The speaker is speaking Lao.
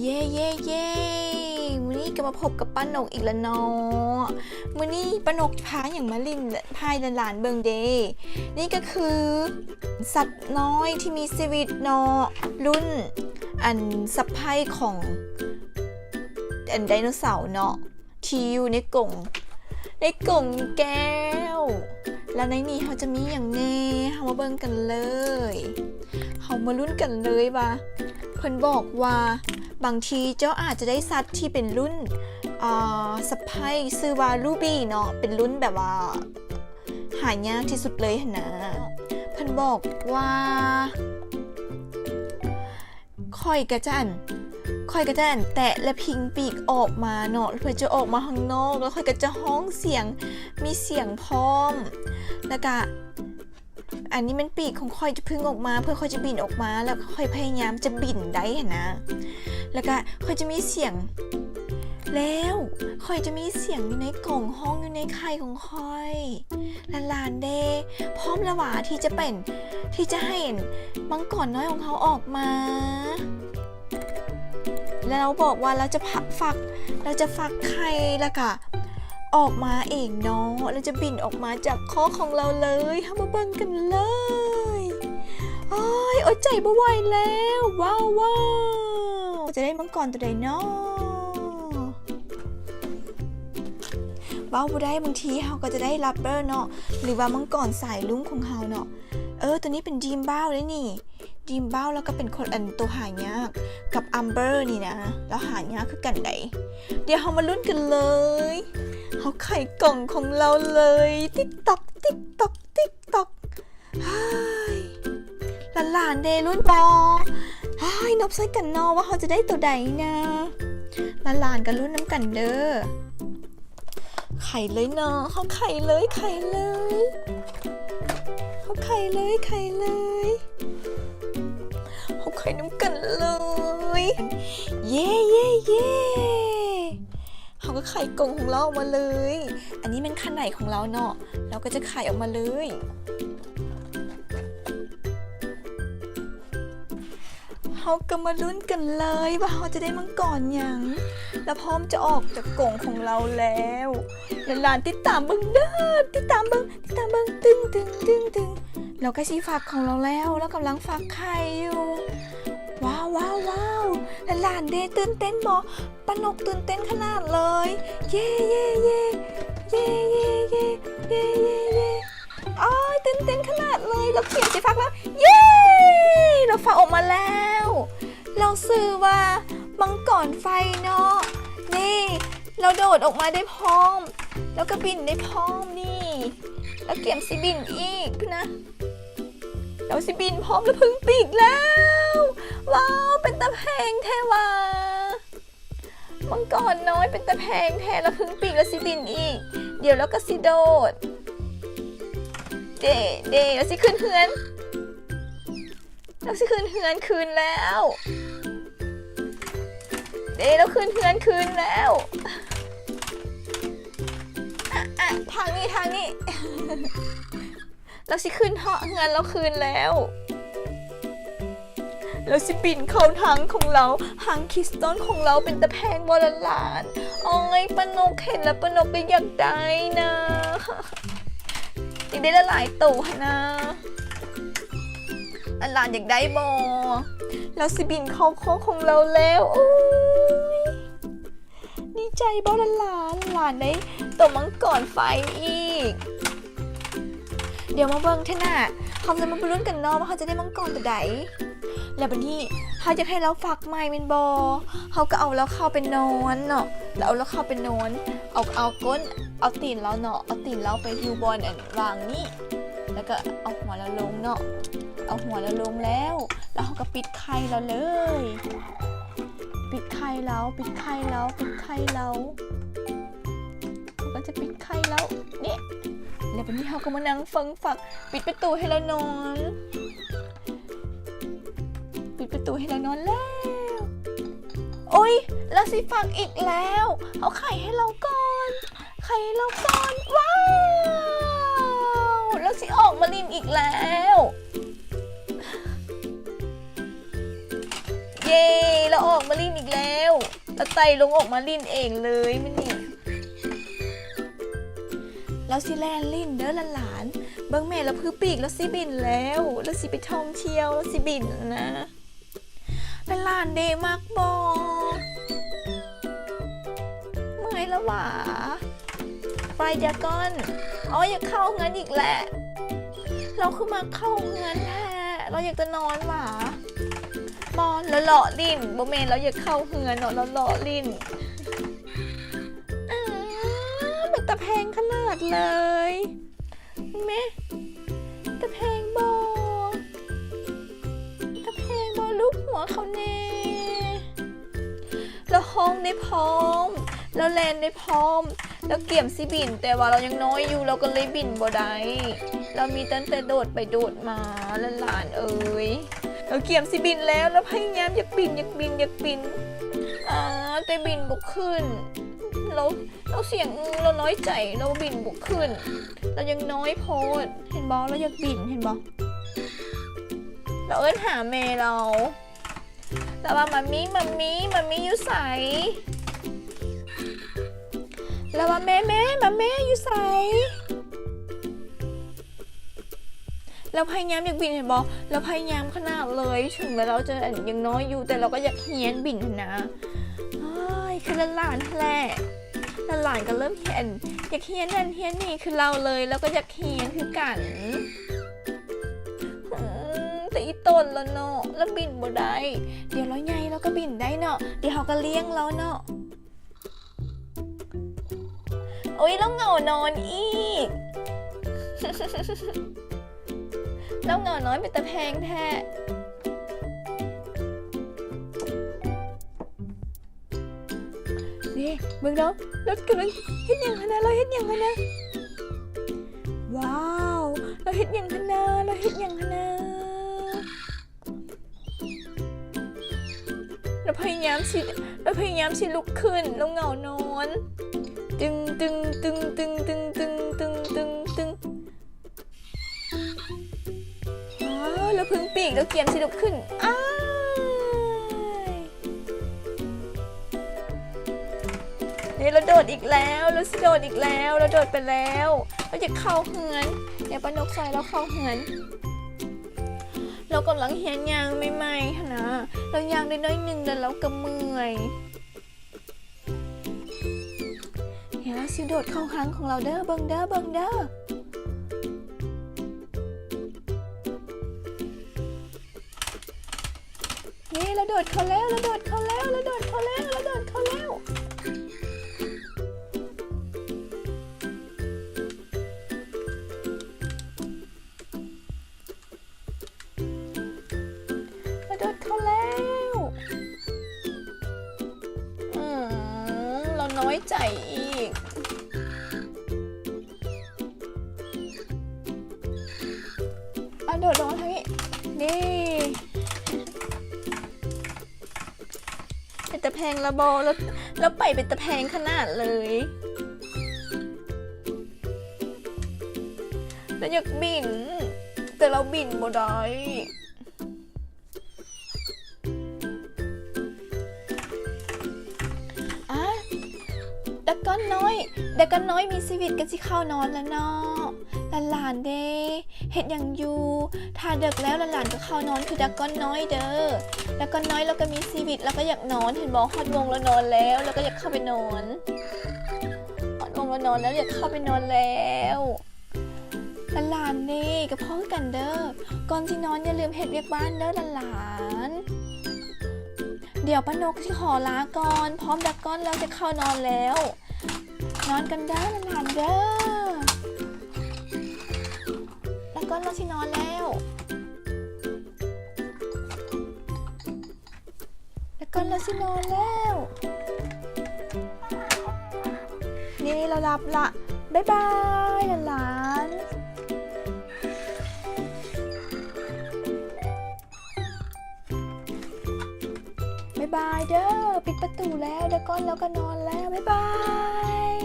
ເຢ້ ເຢ້ ເຢ້ ມື້ນີ້ກໍມາພົບກັບປ້ານົກອີກແລ້ວເນາະ. ມື້ນີ້ປ້ານົກພາຫຍັງມາຫຼິ້ນ ພາຫຼານໆເບິ່ງເດ. ນີ້ກໍຄືສັດນ້ອຍທີ່ມີຊີວິດເນາະ, ລຸ້ນອັນຊັບໄພຂອງອັນໄດໂນເສົາເນາະ ທີ່ຢູ່ໃນກົງ ໃນກົງແກ້ວ. ແລ້ວໃນນີ້ເຮົາຈະມີຫຍັງແດ່? ເຮົາມາເບິ່ງກັນເລີຍ. ເຮົາມາລຸ້ນກັນເລີຍວ່າ ເພິ່ນບອກວ່າບາງທີເຈົ້າອາດຈະໄດ້ສັດທີ່ເປັນລຸ້ນ ອາ ຊັບໄພ ຊື່ວ່າລູບີເນາະ, ເປັນລຸ້ນແບບວ່າຫາຍາກທີ່ສຸດເລີຍຫັ້ນນະ. ເພິ່ນບອກວ່າ ຂ້ອຍກໍຈະອັນ ຂ້ອຍກໍຈະອັນແຕະ ແລະ ພິງປີກອອກມາເນາະ, ເພິ່ນຈະອອກມາຂ້າງນອກ ແລ້ວຂ້ອຍກໍຈະຮ້ອງສຽງ ມີສຽງພ້ອມ. ແລ້ວກະ ອັນນີ້ແມ່ນປີກຂອງຂ້ອຍຈະເພິ່ງອອກມາ ເພື່ອຂ້ອຍຈະບິນອອກມາ ແລ້ວຂ້ອຍພະຍາຍາມຈະບິນໄດ້ຫັ້ນນະ. ແລ້ວກະຂ້ອຍຈະມີສຽງ ແລ້ວຂ້ອຍຈະມີສຽງຢູ່ໃນກົງ ຮ້ອງຢູ່ໃນໄຂ່ຂອງຂ້ອຍ. ຫຼານໆເດ ພ້ອມແລ້ວຫວາ ທີ່ຈະເປັນ ທີ່ຈະໃຫ້ມັງກອນນ້ອຍຂອງເຮົາອອກມາ. ແລ້ວລາວບອກວ່າລາວຈະຟັກ ຟັກ ລາວຈະຟັກໄຂ່ ແລ້ວກະອອກມາເອງເນາະ, ລາວຈະບິນອອກມາຈາກຄອກຂອງລາວເລີຍ. ເຮົາມາເບິ່ງກັນເລີຍ. ໂອ້ຍ ອົດໃຈບໍ່ໄຫວແລ້ວ. ວ້າວ ວ້າວ ຈະໄດ້ມັງກອນໂຕໃດເນາະ? ເວົ້າບໍ່ໄດ້, ບາງທີເຮົາກໍຈະໄດ້ຣັບເບີເນາະ ຫຼືວ່າມັງກອນສາຍລຸ້ງຂອງເຮົາເນາະ. ເອີ ໂຕນີ້ເປັນດຣີມບາວເດ້ນີ້, ດຣີມບາວ ແລ້ວກໍເປັນຄົນ ອັນ ໂຕຫາຍາກ ກັບອຳເບີນີ້ນະ, ລາວຫາຍາກຄືກັນໃດ໋. ດຽວເຮົາມາລຸ້ນກັນເລີຍ. ເຮົາໄຂກ່ອງຂອງລາວເລີຍ. ຕິກຕັອກ ຕິກຕັອກ ຕິກຕັອກ. ເຮີ້ຍ ຫຼານໆເດ ລຸ້ນບໍ່? ເຮີ້ຍ ນັບໃສ່ກັນເນາະ ວ່າເຮົາຈະໄດ້ໂຕໃດນະ. ຫຼານໆກໍລຸ້ນນຳກັນເດີ. ໄຂເລີຍເນາະ ເຮົາໄຂເລີຍ ໄຂເລີຍ ເຮົາໄຂເລີຍ ໄຂເລີຍ ເຮົາໄຂນຳກັນເລີຍ. ເຢ້ ເຢ້ ເຢ້ ເຮົາກໍໄຂກົງຂອງລາວອອກມາເລີຍ. ອັນນີ້ແມ່ນໄຂ່ຂອງລາວເນາະ, ລາວກໍຈະໄຂອອກມາເລີຍ. ເຮົາກໍມາລຸ້ນກັນເລີຍວ່າເຮົາຈະໄດ້ມັງກອນຫຍັງ ລາວພ້ອມຈະອອກຈາກກົງຂອງລາວແລ້ວ. ຫຼານໆຕິດຕາມເບິ່ງເດີ ຕິດຕາມເບິ່ງ ຕິດຕາມເບິ່ງ. ຕຶງ ຕຶງ ຕຶງ ຕຶງ ລາວໃກ້ຊິຟັກຂອງລາວແລ້ວ, ລາວກຳລັງຟັກໄຂ່ຢູ່. ວ້າວ ວ້າວ ວ້າວ ຫຼານໆເດ ຕື່ນເຕັ້ນບໍ່? ປ້ານົກຕື່ນເຕັ້ນຂະໜາດເລີຍ. ເຢ້ ເຢ້ ເຢ້ ເຢ້ ເຢ້ ເຢ້ ເຢ້ ເຢ້ ເຢ້. ໂອ້ຍ ຕື່ນເຕັ້ນຂະໜາດເລີຍ. ລາວກຽມຊິຟັກແລ້ວ. ເຢ້ ລາວຟັກອອກມາແລ້ວ. ລາວຊື່ວ່າມັງກອນໄຟເນາະ. ນີ້ ລາວໂດດອອກມາໄດ້ພ້ອມ, ລາວກໍບິນໄດ້ພ້ອມ. ນີ້ ລາວກຽມຊິບິນອີກພຸ້ນນະ. ລາວຊິບິນພ້ອມ ລາວເພິ່ງປີກແລ້ວ. ວ້າວ ເປັນຕາແພງແທ້ຫວາ. ມັງກອນນ້ອຍເປັນຕາແພງແທ້ ລະເພິ່ງປີກລະຊິບິນອີກ. ດຽວລະກະຊິໂດດ. ເດ ເດ ລະຊິຂຶ້ນເຮືອນ. ລະຊິຂຶ້ນເຮືອນຄືນແລ້ວ. ເດ ລະຂຶ້ນເຮືອນຄືນແລ້ວ. ອະ ອະ ທາງນີ້ ທາງນີ້. ລາວຊິຂຶ້ນເຫາະເຮືອນລາວຄືນແລ້ວ. ລາວຊິບິນເຂົ້າຖັງຂອງລາວ. ຫາງຄຣິສຕັນຂອງລາວເປັນຕາແພງບໍ່ຫຼານໆ? ໂອ້ຍ ປ້ານົກເຫັນລະປ້ານົກກໍຢາກໄດ້ນະ. ຢາກໄດ້ຫຼາຍໆໂຕຫັ້ນນະ. ຫຼານໆຢາກໄດ້ບໍ່? ລາວຊິບິນເຂົ້າຄອກຂອງລາວແລ້ວ. ໂອ້ຍ ດີໃຈບໍ່ຫຼານໆ? ຫຼານໄດ້ໂຕມັງກອນໄຟອີກ. ດຽວມາເບິ່ງເທື່ອໜ້າ ເຮົາຈະມາລຸ້ນກັນເນາະວ່າເຮົາຈະໄດ້ມັງກອນໂຕໃດ. ແລ້ວບາດນີ້ເຮົາຢາກໃຫ້ລາວຟັກໃໝ່ແມ່ນບໍ່? ເຮົາກໍເອົາລາວເຂົ້າໄປນອນເນາະ, ລາວເອົາລາວເຂົ້າໄປນອນ, ເອົາ ເອົາກົ້ນ ເອົາຕີນລາວເນາະ, ເອົາຕີນລາວໄປຢູ່ບ່ອນອັນວາງນີ້ ແລ້ວກໍເອົາຫົວລາວລົງເນາະ, ເອົາຫົວລາວລົງແລ້ວ ແລ້ວເຮົາກໍປິດໄຂ່ລາວເລີຍ. ປິດໄຂ່ລາວ ປິດໄຂ່ລາວ ປິດໄຂ່ລາວ. ເຮົາກໍຈະປິດໄຂ່ລາວນີ້. ແລ້ວບາດນີ້ເຮົາກໍມານັ່ງເບິ່ງຝັກ ປິດປະຕູໃຫ້ລາວນອນ. ປິດປະຕູໃຫ້ລາວນອນແລ້ວ. ໂອ້ຍ ລາວຊິຟັກອີກແລ້ວ. ເຮົາໄຂໃຫ້ລາວກ່ອນ. ໄຂໃຫ້ລາວກ່ອນ. ວ້າວ ລາວຊິອອກມາຫຼິ້ນອີກແລ້ວ. ເຢ້ ລ ອອກມາຫຼິ້ນອີກແລ້ວ ລາວໄຕ່ລົງອອກມາຫຼິ້ນເອງເລີຍມື້ນີ້. ລາວຊິແລ່ນຫຼິ້ນເດີຫຼານໆ. ເບິ່ງແມ່ ລາວຜືປີກ ລາວຊິບິນແລ້ວ ລາວຊິໄປທ່ອງທ່ຽວ ລາວຊິບິນນະ. ຫຼານໆເດ ມັກບໍ່? ເມື່ອຍລະຫວາ? ໄປດາກອນ. ອໍ ຢາກເຂົ້າເຮືອນອີກແລ້ວ. ລາວຄືມັກເຂົ້າເຮືອນແທ້? ລາວຢາກຈະນອນຫວາ? ບໍ່ ລາວເລາະຫຼິ້ນ. ບໍ່ແມ່ນລາວຢາກເຂົ້າເຮືອນເນາະ ລາວເລາະຫຼິ້ນ. ອາ ເປັນຕາແພງຂະໜາດເລີຍ. ແມ່ ຕາແພງບໍ່? ຕາແພງບໍ່? ລູບຫົວເຂົາແດ່. ລາວຮ້ອງໄດ້ພ້ອມ ລາວແລ່ນໄດ້ພ້ອມ ລາວກຽມຊິບິນ ແຕ່ວ່າລາວຍັງນ້ອຍຢູ່ ລາວກໍເລີຍບິນບໍ່ໄດ້. ລາວມີຕັ້ງແຕ່ໂດດໄປໂດດມາ ຫຼານໆເອີຍ. ລາວກຽມຊິບິນແລ້ວ ລາວພະຍາຍາມຢາກບິນ ຢາກບິນ ຢາກບິນ ອາ ແຕ່ບິນບໍ່ຂຶ້ນ. ລາວ ລາວສຽງ ລາວນ້ອຍໃຈ ລາວບິນບໍ່ຂຶ້ນ ລາວຍັງນ້ອຍໂພດ. ເຫັນບໍ່? ລາວຢາກບິນ ເຫັນບໍ່? ລາວເອີ້ນຫາແມ່ລາວ ລາວວ່າ ມາມີ ມາມີ ມາມີຢູ່ໃສ? ລາວວ່າ ແມ່ ແມ່ ມາແມ່ຢູ່ໃສ? ລາວພະຍາຍາມຢາກບິນ ເຫັນບໍ່? ລາວພະຍາຍາມຂະໜາດເລີຍ ເຖິງແມ່ລາວຈະ ອັນ ຍັງນ້ອຍຢູ່ ແຕ່ລາວກໍຢາກຮຽນບິນຫັ້ນນະ. ໂອ້ຍ ຄືຫຼານໆຫັ້ນແຫຼະ ຫຼານໆກໍເລີ່ມຮຽນ ຢາກຮຽນນັ້ນຮຽນນີ້ຄືລາວເລີຍ ລາວກໍຢາກຮຽນຄືກັນ. ອືມ ແຕ່ອີ່ຕົນລະເນາະ ລະບິນບໍ່ໄດ້. ດຽວລາວໃຫຍ່ລາວກໍບິນໄດ້ເນາະ ດຽວເຮົາກໍລ້ຽງລາວເນາະ. ໂອ້ຍ ລາວເຫງົານອນອີກ ລາວເຫງົານອນ ເປັນຕາແພງແທ້. ນີ້ ເບິ່ງເນາະ ລາວກຳລັງເຮັດຫຍັງຫັ້ນນະ? ລາວເຮັດຫຍັງຫັ້ນນະ? ວ້າວ ລາວເຮັດຫຍັງຫັ້ນນະ? ລາວເຮັດຫຍັງຫັ້ນນະ? ລາວພະຍາຍາມຊິ ລາວພະຍາຍາມຊິລຸກຂຶ້ນ ລາວເຫງົານອນ. ຕຶງ ຕຶງ ຕຶງ ຕຶງ ຕຶງ ຕຶງ ຕຶງ ຕຶງ ຕຶງ. ວ້າວ ລາວຜຶ່ງປີກ ລາວກຽມຊິລຸກຂຶ້ນ. ອ້າຍ ນີ້ລາວໂດດອີກແລ້ວ ລາວຊິໂດດອີກແລ້ວ ລາວໂດດໄປແລ້ວ ລາວຢາກເຂົ້າເຮືອນ. ດຽວປ້ານົກຊ່ອຍລາວເຂົ້າເຮືອນ. ລາວກຳລັງຮຽນຍ່າງໃໝ່ໆຫັ້ນນະ ລາວຍ່າງໄດ້ໜ້ອຍໜຶ່ງແລ້ວລາວກໍເມື່ອຍ. ດຽວລາວຊິໂດດເຂົ້າຮັງຂອງລາວເດີ ເບິ່ງເດີ ເບິ່ງເດີ. ເຢ້ ລາວໂດດເຂົ້າແລ້ວ ລາວໂດດເຂົ້າແລ້ວ ລາວໂດດເຂົ້າແລ້ວ ລາວໂດດເຂົ້າແລ້ວ. ລາວໂດດເຂົ້າແລ້ວ. ອືມ ລາວນ້ອຍໃຈອີກ. ອາ ໂດດລົງມາທາງນີ້ ນີ້. ເປັນຕາແພງລະບໍ? ລາວ ລາວໄປເປັນຕາແພງຂະໜາດເລີຍ. ລາວຢາກບິນ ແຕ່ລາວບິນບໍ່ໄດ້. ອາ ດາກອນນ້ອຍ ດາກອນນ້ອຍມີຊີວິດກໍຊິເຂົ້ານອນແລ້ວເນາະ. ຫຼານໆເດ ເຮັດຫຍັງຢູ່? ຖ້າເດິກແລ້ວ ຫຼານໆກໍເຂົ້ານອນຄືດາກອນນ້ອຍເດີ. ດາກອນນ້ອຍລາວກໍມີຊີວິດ ລາວກໍຢາກນອນ ເຫັນບໍ່? ຮອດໂມງລາວນອນແລ້ວ ລາວກໍຢາກເຂົ້າໄປນອນ. ຮອດໂມງລາວນອນແລ້ວ ຢາກເຂົ້າໄປນອນແລ້ວ. ຫຼານໆເດ ກໍພໍຄືກັນເດີ. ກ່ອນຊິນອນຢ່າລືມເຮັດວຽກບ້ານເດີຫຼານໆ. ດຽວປ້ານົກຊິຂໍລາກ່ອນ ພ້ອມດາກອນລາວຈະເຂົ້ານອນແລ້ວ. ນອນກັນເດີຫຼານໆເດີ. ດາກອນລາວຊິນອນແລ້ວ. ດາກອນລາວຊິນອນແລ້ວ. ເຢ້ ລາວຫຼັບລະ. ບາຍບາຍຫຼານໆ. ບາຍບາຍເດີ. ປິດປະຕູແລ້ວ. ດາກອນລາວກໍນອນແລ້ວ. ບາຍບາຍ.